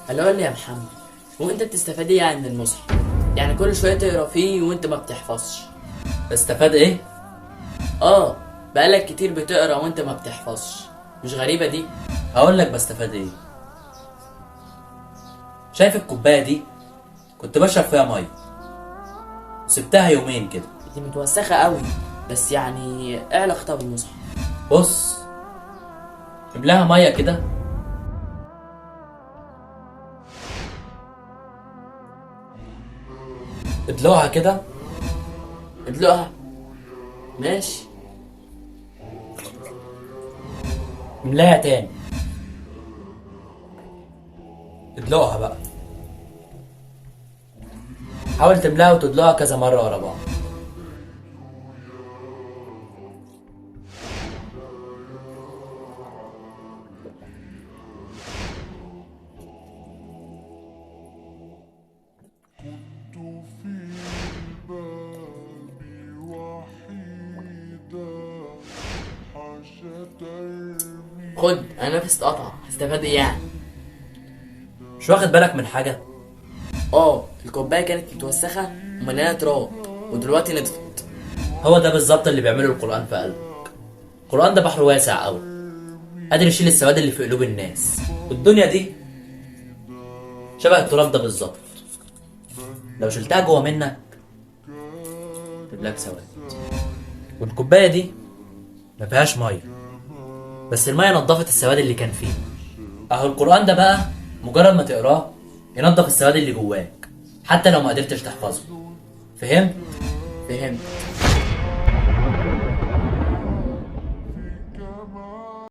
قال لي يا محمد، وانت بتستفاد ايه يعني من المصحف؟ يعني كل شوية تقرا فيه وانت ما بتحفظش. بستفاد ايه؟ اه، بقالك كتير بتقرا وانت ما بتحفظش، مش غريبة دي؟ هقول لك بستفاد ايه. شايف الكوباية دي؟ كنت بشرب فيها مية، سبتها يومين كده. دي متوسخه قوي، بس يعني ايه علاقتها بالمصحف؟ بص، املاها مية كده. ادلقها كده. ادلقها، ماشي. املاها تاني. ادلقها بقى. حاول تملاها وتدلقها كذا مرة ورا بعض. كنت في الباب وحيدا حاشا ترمي. خد، انا نفسي اتقطع، هستفاد ايه يعني؟ مش واخد بالك من حاجة؟ اه، الكوباية كانت متوسخه ومليانة تراب، ودلوقتي نضفت. هو ده بالظبط اللي بيعمله القرآن في قلبك. القرآن ده بحر واسع قوي، قادر يشيل السواد اللي في قلوب الناس. والدنيا دي شبه التراب ده بالظبط، لو شلتها جوه منك تملاك سواد. والكوباية دي ما فيهاش مية، بس المية نظفت السواد اللي كان فيه. اهو القرآن ده بقى مجرد ما تقراه ينظف السواد اللي جواك، حتى لو ما قدرتش تحفظه. فهمت؟ فهمت.